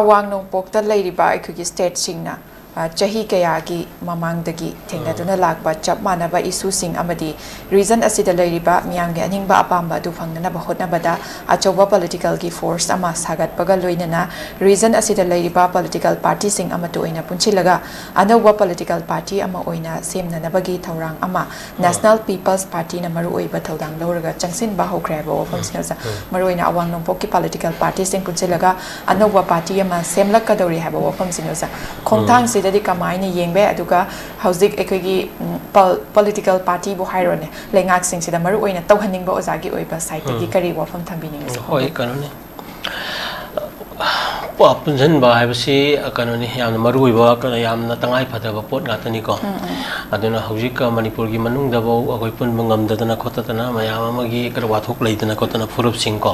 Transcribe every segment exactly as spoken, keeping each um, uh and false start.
ꯑꯋꯥꯡ ꯅꯣꯡꯄꯣꯛꯇ ꯂꯩꯔꯤꯕ ꯑꯩꯈꯣꯏꯒꯤ stateꯁꯤꯡꯅ, ꯑ, ꯆꯍꯤ ꯀꯌꯥꯒꯤ ꯃꯃꯥꯡꯗꯒꯤ ꯊꯦꯡꯅꯗꯨꯅ ꯂꯥꯛꯄ ꯆꯞ ꯃꯥꯟꯅꯕ issueꯁꯤꯡ ꯑꯃꯗꯤ region ꯑꯁꯤꯗ ꯂꯩꯔꯤꯕ ꯃꯤꯌꯥꯝꯒꯤ ꯑꯅꯤꯡꯕ ꯑꯄꯥꯝꯕ ꯑꯗꯨ ꯐꯪꯅꯅꯕ ꯍꯣꯠꯅꯕꯗ ꯑꯆꯧꯕ politicalꯒꯤ force ꯑꯃ ꯁꯥꯒꯠꯄꯒ ꯂꯣꯏꯅꯅ region ꯑꯁꯤꯗ ꯂꯩꯔꯤꯕ political partyꯁꯤꯡ ꯑꯃꯠꯇ ꯑꯣꯏꯅ ꯄꯨꯟꯁꯤꯜꯂꯒ ꯑꯅꯧꯕ political party ꯑꯃ ꯑꯣꯏꯅ ꯁꯦꯝꯅꯅꯕꯒꯤ ꯊꯧꯔꯥꯡ ꯑꯃ National People's Partyꯅ ꯃꯔꯨꯑꯣꯏꯕ ꯊꯧꯗꯥꯡ ꯂꯧꯔꯒ ꯆꯪꯁꯤꯟꯕ ꯍꯧꯈ꯭ꯔꯦ ꯍꯥꯏꯕ ꯋꯥꯐꯝꯁꯤꯅ ꯑꯣꯖꯥ꯫ ꯃꯔꯨꯑꯣꯏꯅ ꯑꯋꯥꯡ ꯅꯣꯡꯄꯣꯛꯀꯤ political partyꯁꯤꯡ ꯄꯨꯟꯁꯤꯜꯂꯒ ꯑꯅꯧꯕ party ꯑꯃ ꯁꯦꯝꯂꯛꯀꯗꯧꯔꯤ ꯍꯥꯏꯕ ꯋꯥꯐꯝꯁꯤꯅ ꯑꯣꯖꯥ꯫ ꯈꯣꯡꯊꯥꯡꯁꯤꯗꯗꯤ ꯀꯃꯥꯏꯅ ꯌꯦꯡꯕ ꯌꯥꯏ? ꯑꯗꯨꯒ ꯍꯧꯖꯤꯛ ꯑꯩꯈꯣꯏꯒꯤ, ꯎꯝ, ꯄꯜ-, political partyꯕꯨ ꯍꯥꯏꯔꯣꯅꯦ, ꯂꯩꯉꯥꯛꯁꯤꯡꯁꯤꯗ ꯃꯔꯨꯑꯣꯏꯅ ꯇꯧꯍꯟꯅꯤꯡꯕ ꯑꯣꯖꯥꯒꯤ ꯑꯣꯏꯕ sideꯇꯒꯤ ꯀꯔꯤ ꯋꯥꯐꯝ ꯊꯝꯕꯤꯅꯤꯡꯉꯤ? ꯍꯣꯏ, ꯀꯩꯅꯣꯅꯤ꯫ ꯄ-, ꯄꯨꯟꯁꯤꯟꯕ ꯍꯥꯏꯕꯁꯤ, ꯑ, ꯀꯩꯅꯣꯅꯤ, ꯌꯥꯝꯅ ꯃꯔꯨ ꯑꯣꯏꯕ, ꯀꯩꯅꯣ, ꯌꯥꯝꯅ ꯇꯉꯥꯏ ꯐꯗꯕ ꯄꯣꯠ ꯉꯥꯛꯇꯅꯤꯀꯣ꯫ ꯑꯗꯨꯅ ꯍꯧꯖꯤꯛ, ꯑ, ꯃꯅꯤꯄꯨꯔꯒꯤ ꯃꯅꯨꯡꯗꯐꯥꯎ ꯑꯩꯈꯣꯏ ꯄꯨꯟꯕ ꯉꯝꯗꯗꯅ ꯈꯣꯠꯇꯗꯅ ꯃꯌꯥꯝ ꯑꯃꯒꯤ ꯀꯩꯅꯣ ꯋꯥꯊꯣꯛ ꯂꯩꯗꯅ ꯈꯣꯠꯇꯅ ꯐꯨꯔꯨꯞꯁꯤꯡꯀꯣ,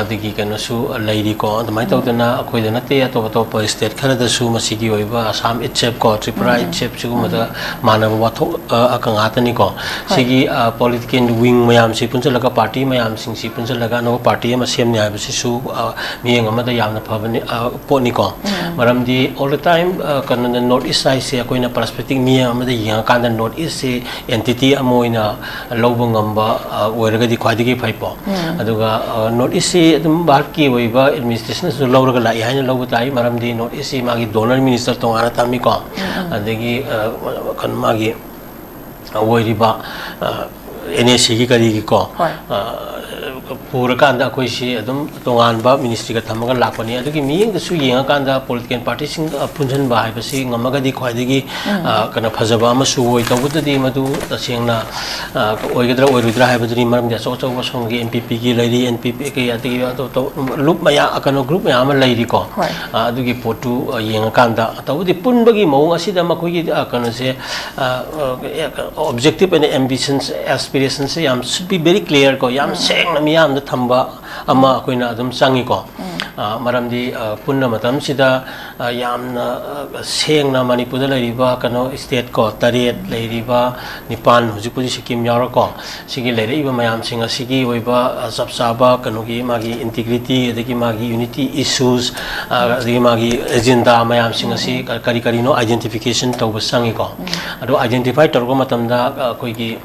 ꯑꯗꯒꯤ ꯀꯩꯅꯣꯁꯨ ꯂꯩꯔꯤꯀꯣ꯫ ꯑꯗꯨꯃꯥꯏꯅ ꯇꯧꯗꯅ ꯑꯩꯈꯣꯏꯗ ꯅꯠꯇꯦ, ꯑꯇꯣꯞ ꯑꯇꯣꯞꯄ state ꯈꯔꯗꯁꯨ ꯃꯁꯤꯒꯤ ꯑꯣꯏꯕ Assam itself ꯀꯣ, Tripura itself ꯁꯤꯒꯨꯝꯕꯗ ꯃꯥꯟꯅꯕ ꯋꯥꯊꯣꯛ, ꯑ, ꯑ, ꯉꯥꯛꯇꯅꯤꯀꯣ꯫ ꯁꯤꯒꯤ, ꯑ, political wing ꯃꯌꯥꯝꯁꯤ ꯄꯨꯟꯁꯤꯜꯂꯒ, party ꯃꯌꯥꯝꯁꯤꯡꯁꯤ ꯄꯨꯟꯁꯤꯜꯂꯒ ꯑꯅꯧꯕ party ꯑꯃ ꯁꯦꯝꯅꯤ ꯍꯥꯏꯕꯁꯤꯁꯨ, ꯑ, ꯃꯤꯠꯌꯦꯡ ꯑꯃꯗ ꯌꯥꯝꯅ ꯐꯕꯅꯤ, ꯑ, ꯄꯣꯠꯅꯤꯀꯣ꯫ ꯃꯔꯝꯗꯤ all the time, ꯑ, ꯀꯩꯅꯣꯗ North East ꯍꯥꯏꯁꯦ ꯑꯩꯈꯣꯏꯅ perspective ꯃꯤꯠꯌꯦꯡ ꯑꯃꯗ ꯌꯦꯡꯉꯀꯥꯟꯗ North East ꯁꯤ entity ꯑꯃ ꯑꯣꯏꯅ ꯂꯧꯕ ꯉꯝꯕ, ꯑ, ꯑꯣꯏꯔꯒꯗꯤ ꯈ꯭ꯋꯥꯏꯗꯒꯤ ꯐꯩꯀꯣ꯫ ꯑꯗꯨꯒ, ꯑ, North East ꯁꯤ ꯑꯗꯨꯝ ꯚꯥꯔꯠꯀꯤ ꯑꯣꯏꯕ administrationꯅꯁꯨ ꯂꯧꯔꯒ ꯂꯥꯛꯏ ꯍꯥꯏꯅ ꯂꯧꯕ ꯇꯥꯏ, ꯃꯔꯝꯗꯤ North East ꯁꯤ ꯃꯥꯒꯤ donor minister ꯇꯣꯉꯥꯟꯅ ꯊꯝꯃꯤꯀꯣ꯫ ꯑꯗꯒꯤ, ꯑ, ꯀꯩꯅꯣ, ꯃꯥꯒꯤ ꯑꯣꯏꯔꯤꯕ, ꯑ, NACꯒꯤ ꯀꯔꯤꯒꯤꯀꯣ, ꯍꯣꯏ꯫ ꯑ, ꯄꯨꯔꯀꯥꯟꯗ ꯑꯩꯈꯣꯏꯁꯤ ꯑꯗꯨꯝ ꯇꯣꯉꯥꯟꯕ ministryꯒ ꯊꯝꯃꯒ ꯂꯥꯛꯄꯅꯤ꯫ ꯑꯗꯨꯒꯤ ꯃꯤꯠꯌꯦꯡꯗꯁꯨ ꯌꯦꯡꯉꯀꯥꯟꯗ political partyꯁꯤꯡ, ꯑ, ꯄꯨꯟꯁꯤꯟꯕ ꯍꯥꯏꯕꯁꯤ ꯉꯝꯃꯒꯗꯤ ꯈ꯭ꯋꯥꯏꯗꯒꯤ, ꯑ, ꯀꯩꯅꯣ, ꯐꯖꯕ ꯑꯃꯁꯨ ꯑꯣꯏ꯫ ꯇꯧꯕꯇꯗꯤ ꯃꯗꯨ ꯇꯁꯦꯡꯅ, ꯑ, ꯑꯣꯏꯒꯗ꯭ꯔꯥ ꯑꯣꯏꯔꯣꯏꯗ꯭ꯔꯥ ꯍꯥꯏꯕꯗꯨꯗꯤ, ꯃꯔꯝꯗꯤ ꯑꯆꯧ ꯑꯆꯧꯕ ꯁꯣꯝꯒꯤ NPPꯒꯤ ꯂꯩꯔꯤ, NPP ꯀꯩ ꯑꯗꯒꯤ ꯑꯇꯣꯞ ꯑꯇꯣꯞ group ꯃꯌꯥꯝ, ꯀꯩꯅꯣ, group ꯃꯌꯥꯝ ꯑꯃ ꯂꯩꯔꯤꯀꯣ꯫ ꯍꯣꯏ꯫ ꯑ, ꯑꯗꯨꯒꯤ ꯄꯣꯠꯇꯨ, ꯑ, ꯌꯦꯡꯉꯀꯥꯟꯗ, ꯇꯧꯕꯗꯤ ꯄꯨꯟꯕꯒꯤ ꯃꯑꯣꯡ ꯑꯁꯤꯗ ꯃꯈꯣꯏꯒꯤ, ꯑ, ꯀꯩꯅꯣꯁꯦ, ꯑ, ꯑ, objective ꯑꯣꯏꯅ ambitions, aspirations ꯁꯦ ꯌꯥꯝ should be very clear ꯀꯣ, ꯌꯥꯝ ꯁꯦꯡꯅ ꯃꯤꯌꯥꯝꯗ ꯊꯝꯕ ꯑꯃ ꯑꯩꯈꯣꯏꯅ ꯑꯗꯨꯝ ꯆꯪꯉꯤꯀꯣ꯫ ꯑ, ꯃꯔꯝꯗꯤ, ꯑ, ꯄꯨꯟꯅ ꯃꯇꯝꯁꯤꯗ, ꯑ, ꯌꯥꯝꯅ, ꯑ, ꯁꯦꯡꯅ ꯃꯅꯤꯄꯨꯔꯗ ꯂꯩꯔꯤꯕ ꯀꯩꯅꯣ state ꯀꯣ, ꯇꯔꯦꯠ ꯂꯩꯔꯤꯕ, ꯅꯤꯄꯥꯟ, ꯍꯧꯖꯤꯛꯄꯨꯗꯤ ꯁꯤꯛꯀꯤꯝ ꯌꯥꯎꯔꯀꯣ, ꯁꯤꯒꯤ ꯂꯩꯔꯛꯏꯕ ꯃꯌꯥꯝꯁꯤꯡ ꯑꯁꯤꯒꯤ ꯑꯣꯏꯕ, ꯑ, ꯆꯞ ꯆꯥꯕ ꯀꯩꯅꯣꯒꯤ ꯃꯥꯒꯤ integrity, ꯑꯗꯒꯤ ꯃꯥꯒꯤ unity issues, ꯑ, ꯑꯗꯒꯤ ꯃꯥꯒꯤ agenda ꯃꯌꯥꯝꯁꯤꯡ ꯑꯁꯤ ꯀ-, ꯀꯔꯤ ꯀꯔꯤꯅꯣ identification ꯇꯧꯕ ꯆꯪꯉꯤꯀꯣ꯫ ꯑꯗꯣ identify ꯇꯧꯔꯛꯄ ꯃꯇꯝꯗ, ꯑ, ꯑꯩꯈꯣꯏꯒꯤ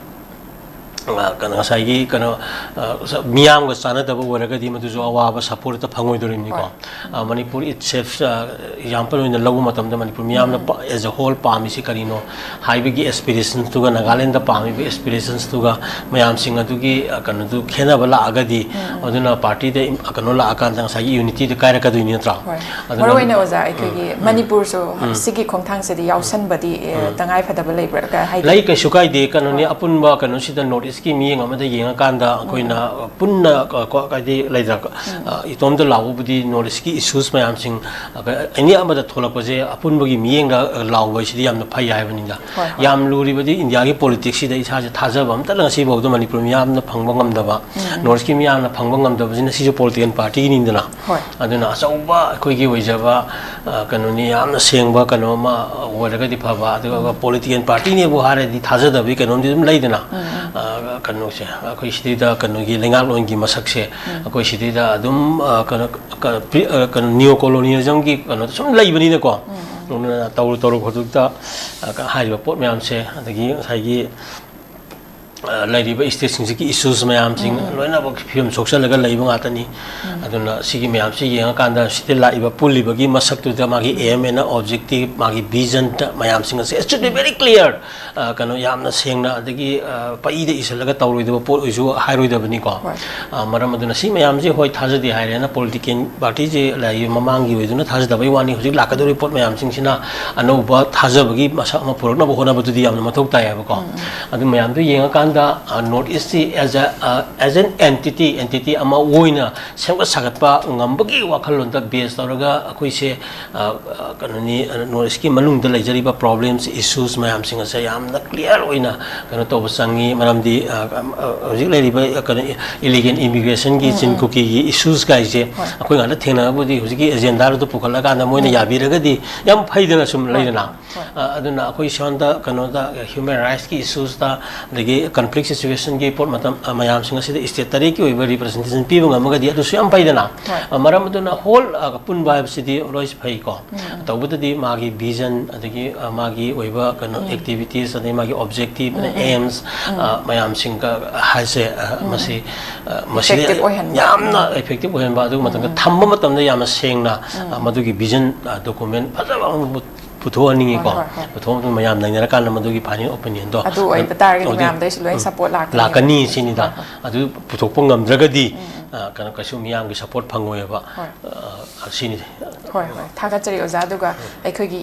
ꯑ, ꯀꯩꯅꯣ, ꯉꯁꯥꯏꯒꯤ ꯀꯩꯅꯣ, ꯑ, ꯁ-, ꯃꯤꯌꯥꯝꯒ ꯆꯥꯟꯅꯗꯕ ꯑꯣꯏꯔꯒꯗꯤ ꯃꯗꯨꯁꯨ ꯑꯋꯥꯕ support ꯍꯦꯛꯇ ꯐꯪꯉꯣꯏꯗꯣꯔꯤꯕꯅꯤꯀꯣ꯫ ꯍꯣꯏ꯫ ꯑ, ꯃꯅꯤꯄꯨꯔ itself, ꯑ, example ꯑꯣꯏꯅ ꯂꯧꯕ ꯃꯇꯝꯗ ꯃꯅꯤꯄꯨꯔ ꯃꯤꯌꯥꯝꯅ ꯎꯝ꯫ ꯄ-, as a whole ꯄꯥꯝꯃꯤꯁꯤ ꯀꯔꯤꯅꯣ ꯍꯥꯏꯕꯒꯤ aspirations ꯇꯨꯒ, ꯅꯥꯒꯥꯂꯦꯟꯗ ꯄꯥꯝꯃꯤꯕ aspirations ꯇꯨꯒ ꯃꯌꯥꯝꯁꯤꯡ ꯑꯗꯨꯒꯤ, ꯑ, ꯀꯩꯅꯣꯗꯨ ꯈꯦꯠꯅꯕ ꯂꯥꯛꯑꯒꯗꯤ, ꯎꯝ, ꯎꯝ꯫ ꯑꯗꯨꯅ party ꯗ ꯏꯝ-, ꯀꯩꯅꯣ ꯂꯥꯛꯑꯀꯥꯟꯗ ꯉꯁꯥꯏꯒꯤ unity ꯗꯨ ꯀꯥꯏꯔꯛꯀꯗꯣꯏꯅꯤ ꯅꯠꯇ꯭ꯔꯣ? ꯍꯣꯏ꯫ ꯑꯗꯨꯅ ꯃꯔꯨ ꯑꯣꯏꯅ ꯑꯣꯖꯥ, ꯑꯩꯈꯣꯏꯒꯤ ꯎꯝ꯫ ꯃꯅꯤꯄꯨꯔꯁꯨ ꯎꯝ꯫ ꯁꯤꯒꯤ ꯈꯣꯡꯊꯥꯡꯁꯤꯗꯤ ꯌꯥꯎꯁꯟꯕꯗꯤ, ꯑꯦ, ꯎꯝ꯫ ꯇꯉꯥꯏ ꯐꯗꯕ ꯂꯩꯕ꯭ꯔꯥ? ꯀ-, ꯍꯥꯏꯗꯤ ꯂꯩ, ꯀꯩꯁꯨ ꯀꯥꯏꯗꯦ꯫ ꯀꯩꯅꯣꯅꯤ, ꯍꯣꯏ꯫ ꯑꯄꯨꯟꯕ ꯀꯩꯅꯣꯁꯤꯗ North East ꯀꯤ ꯃꯤꯠꯌꯦꯡ ꯑꯃꯗ ꯌꯦꯡꯉꯀꯥꯟꯗ ꯑꯩꯈꯣꯏꯅ ꯎꯝ꯫ ꯄꯨꯟꯅ, ꯀ-, ꯀꯣ-, ꯍꯥꯏꯗꯤ ꯂꯩꯗꯅ, ꯎꯝ꯫ ꯑ, ꯏꯇꯣꯝꯇ ꯂꯥꯎꯕꯕꯨꯗꯤ North East ꯀꯤ issues ꯃꯌꯥꯝꯁꯤꯡ, ꯑ, ꯀ-, any ꯑꯃꯗ ꯊꯣꯛꯂꯛꯄꯁꯦ ꯑꯄꯨꯟꯕꯒꯤ ꯃꯤꯠꯌꯦꯡꯗ, ꯑ, ꯂꯥꯎꯕ ꯍꯥꯏꯁꯤꯗꯤ ꯌꯥꯝꯅ ꯐꯩ ꯍꯥꯏꯕꯅꯤꯗ꯫ ꯍꯣꯏ, ꯍꯣꯏ꯫ ꯌꯥꯝ ꯂꯨꯔꯤꯕꯗꯤ ꯏꯟꯗꯤꯌꯥꯒꯤ politics ꯁꯤꯗ ꯏꯁꯥꯁꯦ ꯊꯥꯖꯕ ꯑꯝꯇ ꯉꯁꯤꯐꯥꯎꯗ ꯃꯅꯤꯄꯨꯔ ꯃꯤꯌꯥꯝꯅ ꯐꯪꯕ ꯉꯝꯗꯕ, ꯎꯝ꯫ North East ꯀꯤ ꯃꯤꯌꯥꯝꯅ ꯐꯪꯕ ꯉꯝꯗꯕꯁꯤꯅ ꯁꯤꯁꯨ political party ꯅꯤꯗꯅ꯫ ꯍꯣꯏ꯫ ꯑꯗꯨꯅ ꯑꯆꯧꯕ ꯑꯩꯈꯣꯏꯒꯤ ꯑꯣꯏꯖꯕ, ꯑ, ꯀꯩꯅꯣꯅꯤ, ꯌꯥꯝꯅ ꯁꯦꯡꯕ ꯀꯩꯅꯣ ꯑꯃ ꯑꯣꯏꯔꯒꯗꯤ ꯐꯕ, ꯑꯗꯨꯒ ꯎꯝ꯫ Political party ꯅꯦꯕꯨ ꯍꯥꯏꯔꯗꯤ ꯊꯥꯖꯗꯕꯒꯤ ꯀꯩꯅꯣꯝꯗꯤ ꯑꯗꯨꯝ ꯂꯩꯗꯅ꯫ ꯎꯝ, ꯎꯝ꯫ ꯑ, ꯀꯩꯅꯣꯁꯦ, ꯑꯩꯈꯣꯏ ꯁꯤꯗꯩꯗ ꯀꯩꯅꯣꯒꯤ ꯂꯩꯉꯥꯛꯂꯣꯟꯒꯤ ꯃꯁꯛꯁꯦ, ꯎꯝ꯫ ꯑꯩꯈꯣꯏ ꯁꯤꯗꯩꯗ ꯑꯗꯨꯝ, ꯑ, ꯀꯩꯅꯣ, ꯀ-, ꯄ꯭ꯔꯤ-, ꯑ, ꯀꯩꯅꯣ, neo colonialism ꯒꯤ ꯀꯩꯅꯣꯗ ꯁꯨꯝ ꯂꯩꯕꯅꯤꯅꯀꯣ꯫ ꯎꯝ, ꯎꯝ꯫ ꯑꯗꯨꯅ ꯇꯧꯔꯨ ꯇꯧꯔꯨ ꯈꯨꯗꯤꯡꯗ, ꯑ, ꯀ-, ꯍꯥꯏꯔꯤꯕ ꯄꯣꯠ ꯃꯌꯥꯝꯁꯦ, ꯑꯗꯒꯤ ꯉꯁꯥꯏꯒꯤ ꯑ, ꯂꯩꯔꯤꯕ state ꯁꯤꯡꯁꯤꯒꯤ issues ꯃꯌꯥꯝꯁꯤꯡ ꯎꯝ, ꯎꯝ꯫ ꯂꯣꯏꯅꯃꯛ ꯐꯤꯕꯝ ꯁꯣꯛꯆꯜꯂꯒ ꯂꯩꯕ ꯉꯥꯛꯇꯅꯤ꯫ ꯎꯝ꯫ ꯑꯗꯨꯅ ꯁꯤꯒꯤ ꯃꯌꯥꯝꯁꯤ ꯌꯦꯡꯉꯀꯥꯟꯗ ꯁꯤꯗ ꯂꯥꯛꯏꯕ ꯄꯨꯜꯂꯤꯕꯒꯤ ꯃꯁꯛꯇꯨꯗ ꯃꯥꯒꯤ ꯎꯝ꯫ Aim and objective, ꯃꯥꯒꯤ vision ꯃꯌꯥꯝꯁꯤꯡ ꯑꯁꯦ it should be very clear꯫ ꯑ, ꯀꯩꯅꯣ, ꯌꯥꯝꯅ ꯁꯦꯡꯅ, ꯑꯗꯒꯤ, ꯑ, ꯄꯛꯏꯗ ꯏꯁꯤꯜꯂꯒ ꯇꯧꯔꯣꯏꯗꯕ ꯄꯣꯠ ꯑꯣꯏꯁꯨ ꯍꯥꯏꯔꯣꯏꯗꯕꯅꯤꯀꯣ꯫ ꯍꯣꯏ꯫ ꯑ, ꯃꯔꯝ ꯑꯗꯨꯅ ꯁꯤ ꯃꯌꯥꯝꯁꯤ ꯍꯣꯏ ꯊꯥꯖꯗꯦ ꯍꯥꯏꯔꯦꯅ political party ꯁꯦ ꯂꯩꯔꯤꯕ ꯃꯃꯥꯡꯒꯤ ꯑꯣꯏꯗꯨꯅ ꯊꯥꯖꯗꯕꯩ ꯋꯥꯅꯤ꯫ ꯍꯧꯖꯤꯛ ꯂꯥꯛꯀꯗꯧꯔꯤꯕ ꯄꯣꯠ ꯃꯌꯥꯝꯁꯤꯡꯁꯤꯅ ꯑꯅꯧꯕ ꯊꯥꯖꯕꯒꯤ ꯃꯁꯛ ꯑꯃ ꯄꯨꯔꯛꯅꯕ ꯍꯣꯠꯅꯕꯗꯨꯗꯤ ꯌꯥꯝꯅ ꯃꯊꯧ ꯇꯥꯏ ꯍꯥꯏꯕꯀꯣ꯫ ꯎꯝ, ꯎꯝ꯫ ꯑꯗꯨ ꯃꯌꯥꯝꯗꯨ ꯌꯦꯡꯉꯀꯥꯟꯗ ꯗ north ꯏꯁꯁꯤ as a as an entity entity ꯑꯃ ꯑꯣꯏꯅ ꯁꯦꯝꯒꯠ ꯁꯥꯒꯠꯄ ꯉꯝꯕꯒꯤ ꯋꯥꯈꯜꯂꯣꯟꯗ ꯕꯦꯁ ꯇꯧꯔꯒ ꯑꯩꯈꯣꯏꯁꯦ ꯀꯩꯅꯣꯅꯤ, ꯅꯣꯔꯠ ꯏꯁꯀꯤ ꯃꯅꯨꯡꯗ ꯂꯩꯖꯔꯤꯕ ꯄ꯭ꯔꯣꯕ꯭ꯂꯦꯝꯁ ꯏꯁꯨꯁ ꯃꯌꯥꯝꯁꯤꯡ ꯑꯁꯦ ꯌꯥꯝꯅ ꯀ꯭ꯂꯤꯌꯥꯔ ꯑꯣꯏꯅ ꯀꯩꯅꯣ ꯇꯧꯕ ꯆꯪꯉꯤ꯫ ꯃꯔꯝꯗꯤ ꯍꯧꯖꯤꯛ ꯂꯩꯔꯤꯕ ꯀꯩꯅꯣ ꯏꯂꯤꯒꯦꯟ ꯏꯃꯤꯒ꯭ꯔꯦꯁꯟꯒꯤ ꯆꯤꯟ ꯀꯨꯀꯤꯒꯤ ꯏꯁꯨꯁ ꯀꯥꯏꯁꯦ ꯑꯩꯈꯣꯏ ꯉꯥꯛꯇ ꯊꯦꯡꯅꯕꯨꯗꯤ ꯍꯧꯖꯤꯛꯀꯤ ꯑꯦꯖꯦꯟꯗꯥꯗꯨ ꯄꯨꯈꯠꯂꯀꯥꯟꯗ ꯃꯣꯏꯅ ꯌꯥꯕꯤꯔꯒꯗꯤ ꯌꯥꯝ ꯐꯩꯗꯅ ꯁꯨꯝ ꯂꯩꯗꯅ꯫ ꯑꯗꯨꯅ ꯑꯩꯈꯣꯏ ꯁꯣꯝꯗ ꯀꯩꯅꯣꯗ ꯍ꯭ꯌꯨꯃꯦꯟ ꯔꯥꯏꯠꯁꯀꯤ ꯏꯁꯨꯁꯇ ꯑꯗꯒꯤ ꯀꯟꯐ꯭ꯂꯤꯛ ꯁꯤꯆꯨꯋꯦꯁꯟꯒꯤ ꯄꯣꯠ ꯃꯇꯝ ꯃꯌꯥꯝꯁꯤꯡ ꯑꯁꯤꯗ ꯁ꯭ꯇꯦꯠ ꯇꯔꯦꯠꯀꯤ ꯑꯣꯏꯕ ꯔꯤꯄ꯭ꯔꯖꯦꯟꯇꯦꯁꯟ ꯄꯤꯕ ꯉꯝꯃꯒꯗꯤ ꯑꯗꯨꯁꯨ ꯌꯥꯝ ꯐꯩꯗꯅ꯫ ꯃꯔꯝ ꯑꯗꯨꯅ ꯍꯣꯜ ꯑꯄꯨꯟꯕ ꯍꯥꯏꯕꯁꯤꯗꯤ ꯑꯣꯜꯋꯦꯁ ꯐꯩꯀꯣ꯫ ꯇꯧꯕꯇꯗꯤ ꯃꯥꯒꯤ ꯚꯤꯖꯟ ꯑꯗꯒꯤ ꯃꯥꯒꯤ ꯑꯣꯏꯕ ꯀꯩꯅꯣ ꯑꯦꯛꯇꯤꯚꯤꯇꯤꯁ ꯑꯗꯒꯤ ꯃꯥꯒꯤ ꯑꯣꯕꯖꯦꯛꯇꯤꯚ ꯑꯦꯝꯁ ꯃꯌꯥꯝꯁꯤꯡꯒ ꯍꯥꯏꯁꯦ ꯃꯁꯤ ꯃꯁꯤꯗ ꯌꯥꯝꯅ ꯏꯐꯦꯛꯇꯤꯚ ꯑꯣꯏꯍꯟꯕ, ꯑꯗꯨꯒꯤ ꯃꯇꯝꯗ ꯊꯝꯕ ꯃꯇꯝꯗ ꯌꯥꯝꯅ ꯁꯦꯡꯅ ꯃꯗꯨꯒꯤ ꯚꯤꯖꯟ ꯗꯣꯀꯨꯃꯦꯟ ꯐꯖꯕ ꯑꯃ ꯄꯨꯊꯣꯛꯍꯟꯅꯤꯡꯉꯤꯀꯣ꯫ ꯄꯨꯊꯣꯛꯑꯒ ꯃꯌꯥꯝ ꯅꯩꯅꯔꯀꯥꯟꯗ ꯃꯗꯨꯒꯤ ꯐꯥꯏꯅꯦꯜ ꯑꯣꯄꯤꯅꯤꯌꯟꯗꯣ ꯑꯗꯨ ꯑꯣꯏꯕ ꯇꯥꯔꯒꯗꯤ ꯃꯌꯥꯝꯗꯩꯁꯨ ꯂꯣꯏ ꯁꯄꯣꯔꯠ ꯂꯥꯛꯀꯅꯤ꯫ ꯂꯥꯛꯀꯅꯤ ꯁꯤꯅꯤꯗ꯫ ꯑꯗꯨ ꯄꯨꯊꯣꯛꯄ ꯉꯝꯗ꯭ꯔꯒꯗꯤ ꯀꯩꯅꯣ ꯀꯩꯁꯨ ꯃꯤꯌꯥꯝꯒꯤ ꯁꯄꯣꯔꯠ ꯐꯪꯉꯣꯏꯕ꯫ ꯁꯤꯅꯤ꯫ ꯍꯣꯏ, ꯍꯣꯏ, ꯊꯥꯒꯠꯆꯔꯤ ꯑꯣꯖꯥ꯫ ꯑꯗꯨꯒ ꯑꯩꯈꯣꯏꯒꯤ